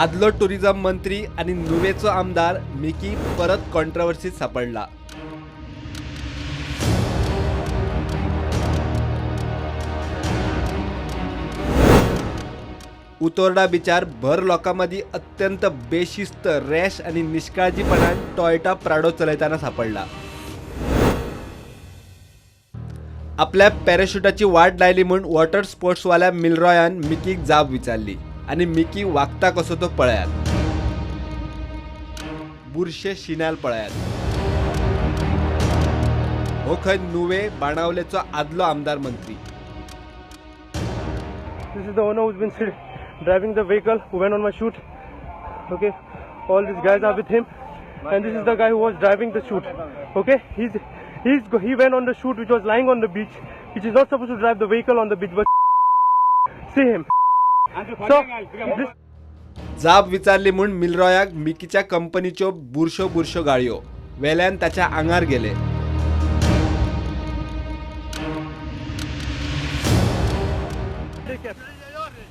आदलो टुरिझम मंत्री आनी नुवेचो आमदार मिकी परत कॉन्ट्रवर्सीत सापडला. उतोर्डा बिचार भर लोकां मदीं अत्यंत बेशिस्त, रॅश आनी निश्काळजीपणान टॉयोटा प्राडो चलयतना सापडला. आपल्या पॅराशुटाची वाट लायली म्हूण वॉटर स्पोर्ट्सवाल्या मिलरॉयान मिकीक जाब विचारली आनी मिकी वागता कसो तो पळयात, बुरशे शिनाल पळयात. हो खंय नुवे बाणावलेचो आदलो आमदार मंत्री. This is the owner who's been driving the vehicle who went on my shoot. Okay, all these guys are with him, and this is the guy who was driving the shoot. Okay, he went on the shoot which was lying on the beach, which is not supposed to drive the vehicle on the beach, but see him. So this जाब विचारली म्हूण मिलरॉयाक मिकीच्या कंपनीच्यो बुरश्यो बुरश्यो गाळयो वेल्यान ताच्या आंगार गेले.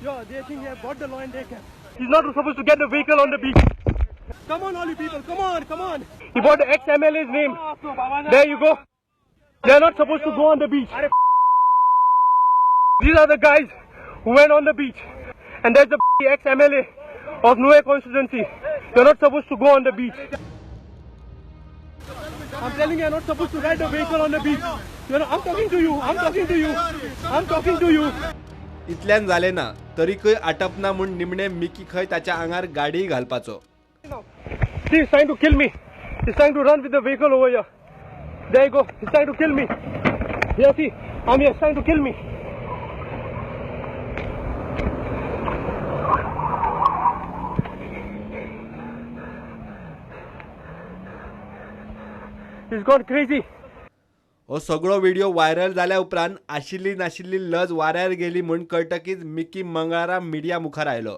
Yo, they think they have bought the law and they can. He's not supposed to get the vehicle on the beach. Come on, all you people, come on, come on. He bought the ex-MLA's name. There you go. They are not supposed to go on the beach. These are the guys who went on the beach. And there's the ex-MLA of Nuvem constituency. They're not supposed to go on the beach. I'm telling you, you're not supposed to ride the vehicle on the beach. You know, I'm talking to you. I'm talking to you. I'm talking to you. इतल्यान जालें ना तरीकय आटपना म्हूण निमणे Mickey खंय ताच्या आंगार गाडी घालपाचो. He's trying to kill me. He's trying to run with the vehicle over here. There you go. He's trying to kill me. Here, see, I'm here. He's trying to kill me. He's gone crazy. हो सगळो video viral जाल्या उपरांत आशिल्ली नाशिल्ली लज वाऱ्यार गेली म्हूण कळटकीच मिकी मंगळारा मिडिया मुखार आयलो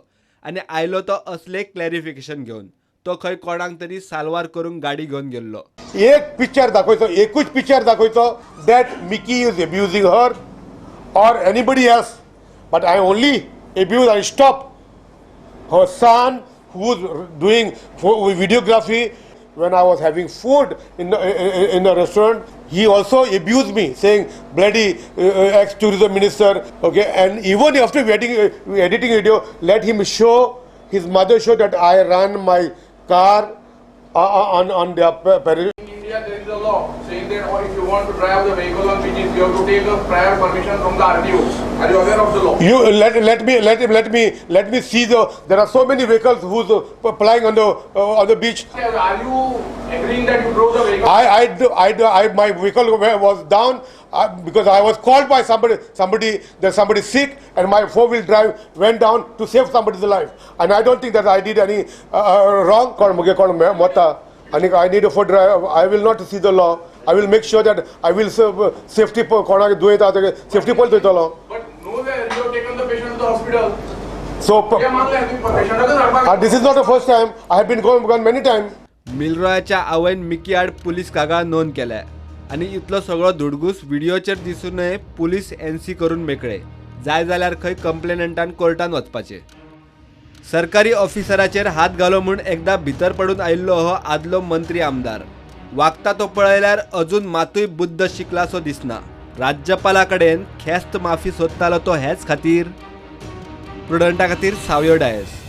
आनी आयलो तो असले क्लॅरिफिकेशन घेवन. तो खंय कोणाक तरी साल्वार करूंक गाडी घेवन गेल्लो. एक पिक्चर दाखयचो, एकूच picture दाखयचो that Mickey is abusing her or anybody else, but I only abuse, I stop her son who is doing videography. When I was having food in the restaurant, he also abused me, saying bloody ex-tourism minister. Okay, and even after editing video, let him show his mother show that I run my car on the In India, there is a law saying that if you want to drive the vehicle on beaches, you have to take a prior permission from the RTO. Are you aware of the law? You let me see the. There are so many vehicles who's plying on the beach. Are you agreeing that you drove the vehicle? My vehicle was down because I was called by somebody there's somebody sick, and my four-wheel drive went down to save somebody's life. And I don't think that I did any wrong. I need a four drive. I will not see the law. I will make sure that I will serve safety safety pole the law. But nowhere you have taken the patient to the hospital. So this is not the first time. I have been gone many times. मिलरॉयाच्या आवयन Mickey आड police कागाळ नोंद केल्या आनी इतलो सगळो धुडगूस व्हिडिओचेर दिसूनय police NC करून मेकळे. जाय जाल्यार खंय कंप्लेनंटान कोर्टान वचपाचें. सरकारी ऑफिसराचेर हात घालो म्हूण एकदा भितर पडून आयिल्लो हो आदलो मंत्री आमदार. वागता तो पळयल्यार अजून मातूय बुद्द शिकलासो दिसना. राज्यपाला कडेन ख्यास्त माफी सोदतालो तो हेच खातीर. प्रुडंटा खातीर सावयो डायस.